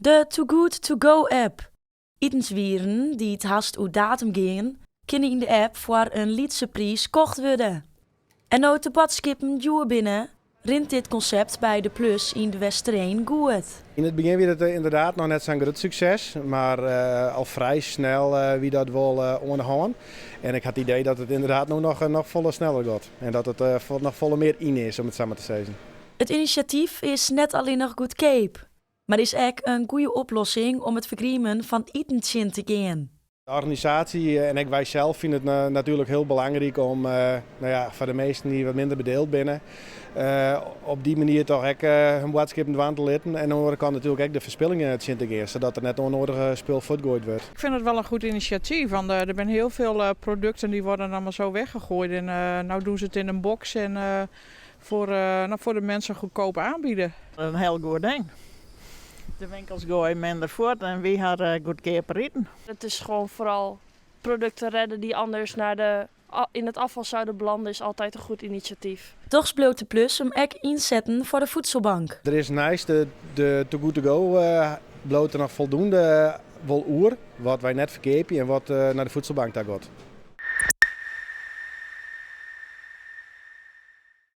De Too Good To Go app. Itenswieren dy't hast oer datum gean, kinne yn de app foar in lytse priis kocht wurde. En no't de boadskippen djoer binne, rint dit konsept by de Plus yn De Westereen goed. Yn it begjin wie it ynderdaad noch net sa'n grut sukses, mar al frij snel wie dat wol oan de hân. En ik ha it idee dat it ynderdaad no noch folle sneller giet en dat it noch folle mear yn is, om it sa mar te sizzen. It inisjatyf is net allinnich goedkeap, mar is ek in goede oplossing om it fergriemen fan iten tsjin te gean. De organisaasje en ek wy sels fine it natuerlik hiel belangryk om no ja, foar de minsken dy't wat minder bedield binne, op dy manier toch ek hun boadskippen dwaan te litten. En oan de oare kant natuerlik ek de ferspilling tsjin te gean, sadat der net ûnnoadige spul fuortgoaid wurdt. Ik vind het wel een goed initiatief, want er zijn heel veel producten die worden allemaal zo weggegooid. En nou doen ze het in een box en nou, voor de mensen goedkoop aanbieden. In hiel goed ding. De winkels goaie minder fuort en wy ha goedkeaper iten. Het is gewoon vooral producten redden die anders in het afval zouden belanden, is altijd een goed initiatief. Dochs bliuwt de Plus him ek ynsetten foar de voedselbank. Der is neist de Too Good To Go bliuwt der noch foldoende wol oer wat wy net ferkeapje en wat nei de voedselbank ta giet.